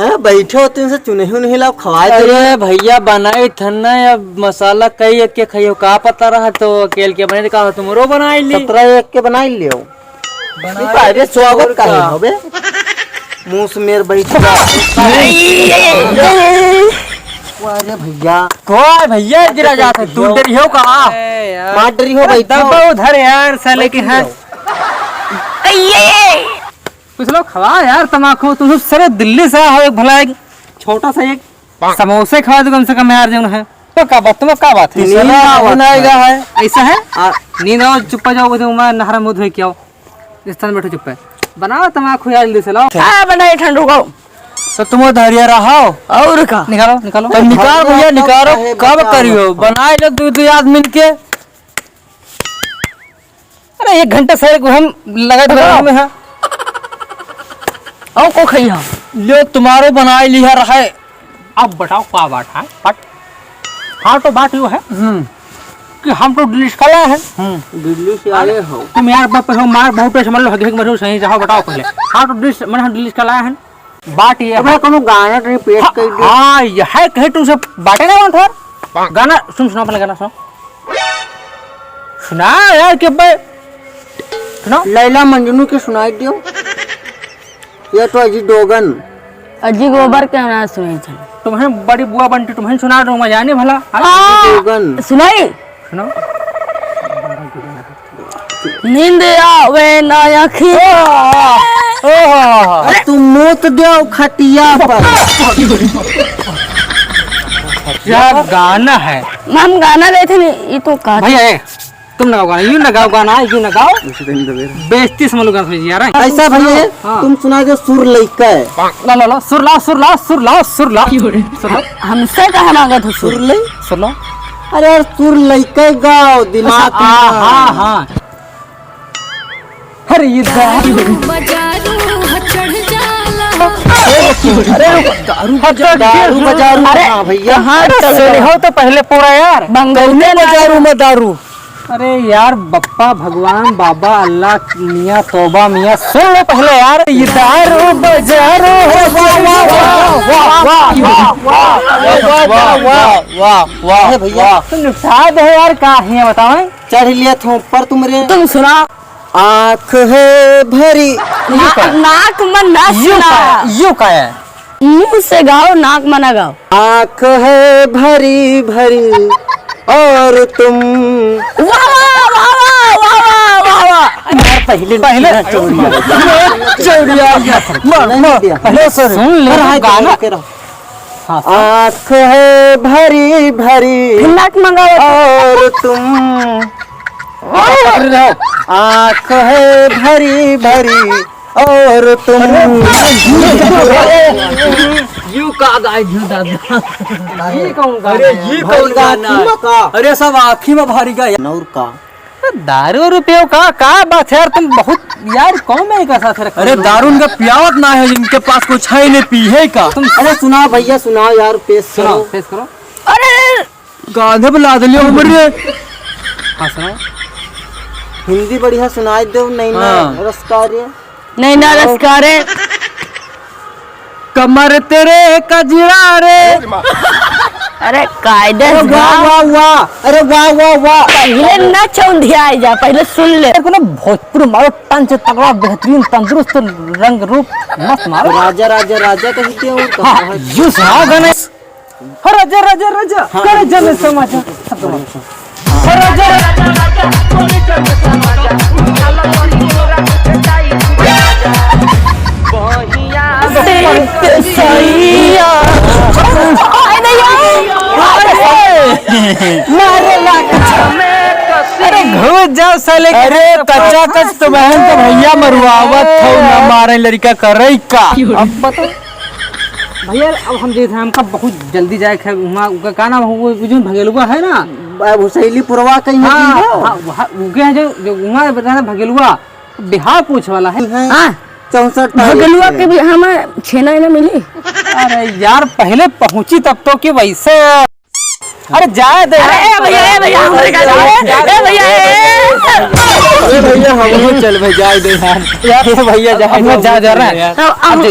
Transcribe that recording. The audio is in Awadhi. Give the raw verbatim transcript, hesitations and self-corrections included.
हाँ, बैठे हो, तुमसे चुनही उनही लाओ, खवाए दे। अरे भइया, बनाई थन ना, अब मसाला कई एक के खइयो, का पता रहा, तो अकेल के बने, तो का हो, तुमरो बनाई ली। सत्रह एक के बनाई लियो। बनाई अरे, स्वागत और का है का? अबे? मुंह से मेर बैठ गया। अरे भइया। कोई भइया गिरा जात है, तू डरी हो का? अरे यार। मार डरी हो भाई, दबा उधर यार, साले के हाथ। कुछ लोग खवा यार तमाकू, तुम सब सारे दिल्ली से आए हो, एक भला एक छोटा सा एक समोसे खवा दो कम से कम यार, जौन है। तो का बात, तुम्हें का बात है? नींद आवत है। ऐसा है? आ, नींद आओ, चुप्पा जाओ, उधर वहाँ नहरा मुँह धोए के आओ। इस तरह बैठो चुप्पा। बनाओ तमाकू यार, जल्दी से लाओ। का बनाए ठंडू को? तो तुम वो धैर्य रहो। और का? निकालो, निकालो। तो निकालो भैया, निकालो। कब करियो? बनाए लो दो, दो आदमी के। अरे, एक घंटा से हम लगा दे रहे हैं। और को खाई हम? लो, तुम्हारो बनाए लिया रहे। अब बताओ, का बात है? बट, हाँ, तो बात यो है हम्म। कि हम तो दिल्ली से आए हैं। हम्म, दिल्ली से आए हो। तुम यार बाप हो, मार बहुत पैसे, मतलब, हगे मरो सही, जाओ, बताओ पहले। हाँ, तो दिल्ली से, मतलब, हम दिल्ली से आए हैं। बात ये है। तुम्हें कोनो गाना तो नहीं पेश हाँ, कर दिया? हाँ, ये है, कहे तुमसे बातें ना, कौन था? गाना सुन, सुनाओ पहले, गाना सुनाओ। सुना यार, के बे-, सुनाओ। लैला मजनू के सुनाई दियो। ये तो अजी डोगन। अजी गोबर के ना सुने थे। तुम्हें बड़ी बुआ बनती, तुम्हें सुना दूं, मैं जाने भला। हाँ, डोगन। सुनाई? सुनाओ। नींद आवे ना आँखी। ओहो। अरे तू मूत देव खटिया पर। क्या गाना है? हम गाना गए थे नहीं, ये तो का भैया, ए, तुम ना गाओ गाना, यू ना गाओ गाना, यू ना गाओ। बेइज्जती समझ लो गाना समझ यार। ऐसा भैया, हाँ। तुम सुना दो सुर लइका है। ला, ला, ला, सुर लाओ, सुर लाओ, सुर लाओ, सुर लाओ। सुर लाओ। हमसे कहा मांगत हो सुर? सुर ले? सुर लाओ। अरे यार, सुर लइका गाओ, दिमाग अच्छा, हाँ, में। हाँ, हाँ। अरे ये दारू। बजारू ह चढ़ जाला। अरे दारू बजा-, दारू बजारू अरे, कहाँ भैया? कहाँ अरे चल सुने रहा? हो तो पहले पूरा यार। बंगौने बजारू में दारू। अरे यार, बप्पा भगवान, बाबा, अल्लाह, मियाँ, तौबा मियाँ, सुन लो पहले यार। ये दारू बजारू। वाह, वाह, वाह, वाह। अरे भैया। वाह। तुम निपटा दे यार, का है बताओ? चढ़ लिया था ऊपर तुमरे। तुम सुना। आँख है भरी। ना-, नाक में ना यू सुना। का, यू का है? मुंह से गाओ, नाक में ना गाओ। आँख है भरी भरी और तुम। वाह, वाह, वाह। यार, पहले पहले ना चौड़िया। चौड़िया। मार, मार, पहले सुन ले, गाना। हाँ, हाँ। आँख है भरी भरी फिर नाक मंगाओ। और तुम। आँख है भरी भरी और तुम। यू का गाय दियो दादा। ये कौन गाना अरे, है? ये कौन गाना है? अरे, सब आँखी में भरी गया। नौर का? दारू रुपयो का, का बात है यार, तुम बहुत यार कौन है का साथ रख अरे, दारू उनका पियावत ना है, इनके पास कुछ है नहीं, पी है का? तुम अरे सुनाओ भैया, सुनाओ यार, पेश सुनाओ, करो। पेश करो। अरे गाधे पे लाद लियो हमरे। हाँ, सुनाओ। हिंदी बढ़िया सुनाई दो, नहीं ना हाँ। रसकारे। नहीं ना रसकारे। कमर तेरे कजरा रे। अरे कायदे अरे से वाह, गाओ। वाह, वाह। अरे वाह, वाह, वाह। पहले ना चौंधिया जा, पहले सुन ले। तेरे को ना भोजपुरी मारो टंच तगड़ा, बेहतरीन, तंदुरुस्त, रंग रूप मस्त मारो। राजा, राजा, राजा कहते हो, तो हाँ, कहाँ यू सुनाओ गाना। हो राजा, राजा, राजा, हाँ। करे जन समाजा। सब समाजा। हो राजा, राजा, राजा, करे जन समाजा। बहिया से सैया। हाय दैया। मारे लाग। अरे घुस जाओ साले के अरे कच्चा कच तो बहन तो भैया मरुआवत हो, ना मारे लड़का करे का। अब बता। भैया, अब हम जैसे हमका बहुत जल्दी जाए के है, वहाँ उनका का नाम है, वो, वो जो भगेलुआ है ना? अब हुसैली पुरवा कहीं हाँ, है हाँ, वहाँ उनके यहाँ जो, जो वहाँ रहता भगेलुआ, बिहार पूछ वाला है। हाँ। चौसठ तारीख भगेलुआ से। के भी हमें छेना ही ना मिली। अरे यार, पहले पहुँची तब तो कि वैसे अरे जाए दे अरे, यार। ए भैया, ए भैया, हमरे का जाए, ए भैया, ए। ए भैया, हम लोग चल भाई, जाए दे यार। ए भैया, जाए हम लोग दे। जा, जा रहे हैं। यार। अब, अब अब दे,